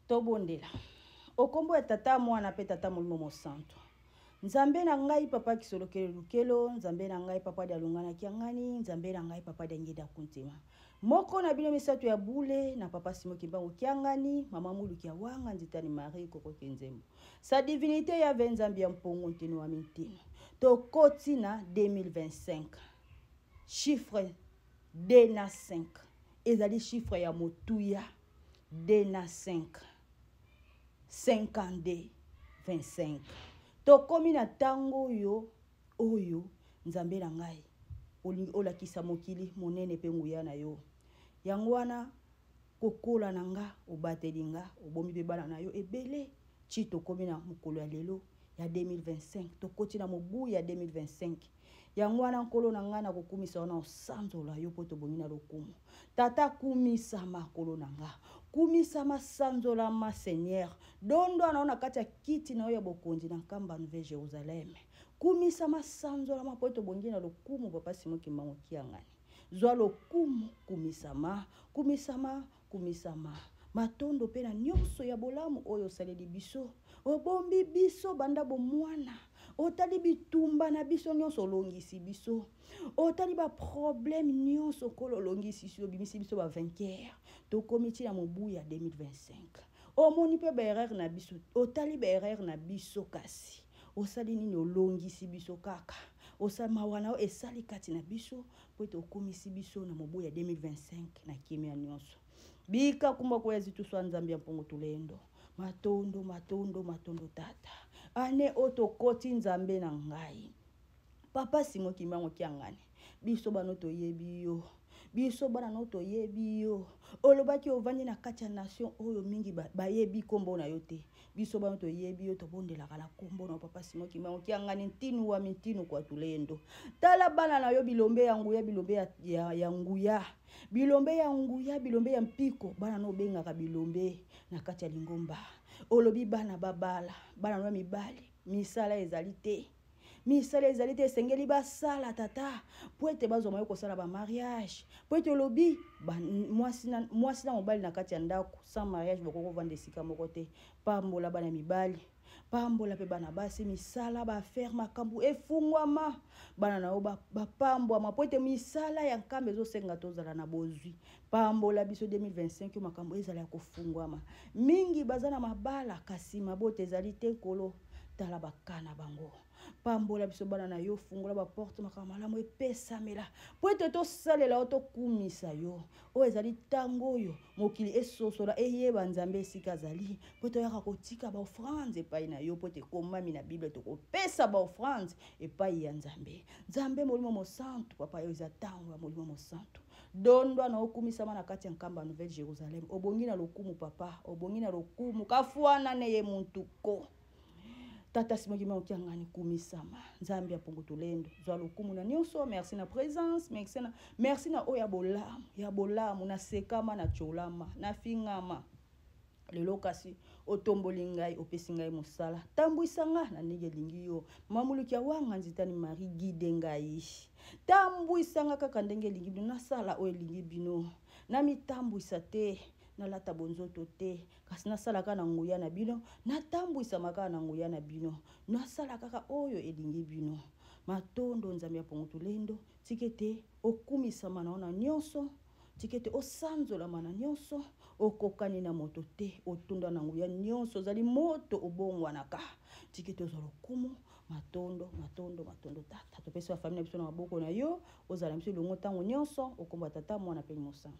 Tobondela. Okombo ya Tata, Mwana mpe Tata Molimo Mosantu. Nzambe na ngai papa kisolokele lukelo, Nzambe na ngai papa dialunga na kiangani, Nzambe na ngai papa diangeda kuntima. Moko na bino misato ya bule na papa Simo Kimbangu Kiangani, mama Muluki ya Wanga Nzitani Marie Koko Kinzembo. Sa divinité ya ve Nzambi ya mpongo ntino wa mintino. Tokoti na 2025. Chiffre 2 na 5 ezali chiffre ya motuya 2 na 5 52 25 tokomi na ntango oyo oyo nzambe na ngai olingi olakisa mokili monene mpe nguya na yo yango wana kokola na nga obateli nga obomi mpe bana na yo ebele ti tokomi na mokolo ya lelo ya 2025 tokoti na mobu ya 2025 yango wana nkolo na ngai nakokumisa wana osanzola yo mpo tobongi na lokumu tata kumisama nkolo na nga kumisama sanzolama seigneur dondwa na yo na kati ya kiti na yo ya bokonzi na nkamba nouvelle jérusalem kumisama sanzolama mpo tobongi na lokumu papa simo kimbangu kiangani zwa lokumu kumisama kumisama Kumisama. Matondo mpe na nyonso ya bolamu oyo osaleli biso. Obombi biso banda bomwana. Otali bitumba na biso nyonso olongisi biso. Otali ba problème nyonso Nkolo olongisi biso, obimisi biso ba vainqueur. Tokomi ti na mobu ya 2025. Omoni mpe ba erreur na biso, otali ba erreur na biso kasi osali nini? Olongisi biso kaka. Osali mawa na yo esali kati na biso mpo ete okomisi biso na mobu ya 2025 na kimia nyonso. Bika kumba koya zituswa Nzambe ya mpongo tulendo. Matondo, matondo, matondo tata. Ane oyo tokoti Nzambe na ngai. Papa Simon Kimbangu Kiangani, biso bano toyebi yo. Biso bana no toyebi yo. Olobaki ovandi na kati ya nation oyo mingi bayebi kombo na yo te. Biso bano toyebi yo, tobondelaka na kombo na papa Simon Kimbangu Kiangani, ntinu wa mintinu kwa tulendo. Tala bana na yo bilombe ya nguya, bilombe ya, ya, ya nguya, bilombe ya nguya, bilombe ya mpiko, bana no obengaka bilombe na kati ya lingomba. Olobi bana babala, bana no mibali, misala ezali te. Misala ezali te, esengeli basala tata po ete bazwa mayo kosala ba mariage, po ete olobi mwasi na mobali na kati ya ndako sans mariage bakoki kovanda esika moko te. Pambola bana mibali, pambola pe bana basi, misala ba affaire makambo efungwama, bana na yo bapambwama po ete misala ya nkamba ezosenga tozala na bozwi. Pambola biso 2025 makambo ezala ya kofungwama. Mingi baza na mabala kasi mabota ezali te. Nkolo tala bakana bango, pambola biso bana na yo, fungola ba porte, makambo malamu epesamela po ete tosalela yo, tokumisa yo. Oyo ezali ntango oyo mokili esosola, eyeba Nzambe esika azali, po toyaka kotika ba offrande epai na yo, po ete ekomami na Bible tokopesa ba offrande epai ya Nzambe. Nzambe Molimo Mosantu, papa, oyo eza ntango ya Molimo Mosantu. Dondwa na okumisama na kati ya nkamba Nouvelle Jérusalem. Obongi na lokumu papa, obongi na lokumu. Kafuana ne ye muntu ko. Tata Simon Kimbangu Kiangani, kumisama. Nzambe ya Pungu Tulendo, zwa lokumu na nyonso. Merci na présence, merci na, merci na oyo ya bolamu, ya bolamu, na sekama, na cholama, na fingama. Lelo kasi otomboli ngai, opesi ngai mosala, tambwisa nga na ndenge elingi yo. Mamuluki ya wanga nzitani Marie, guide ngai, tambwisa nga kaka ndenge elingi bino, nasala oyo elingi bino, namitambwisa te, nalata bonzoto te, kasi nasala kaka na nguya na bino, natambwisama kaka na nguya na bino, nasala kaka oyo elingi bino. Matondo Nzambe ya Pungu Tulendo, tika ete okumisama na yo na nyonso, tika ete osanzolama na nyonso, okokani na moto te, otunda na nguya nyonso, ozali moto obongwanaka, tika ete ozwa lokumu. Matondo, matondo, matondo tata. Topesi ba famille na biso na maboko na yo, ozala na biso elongo ntango nyonso, okomba tata, mwana mpe Mosantu.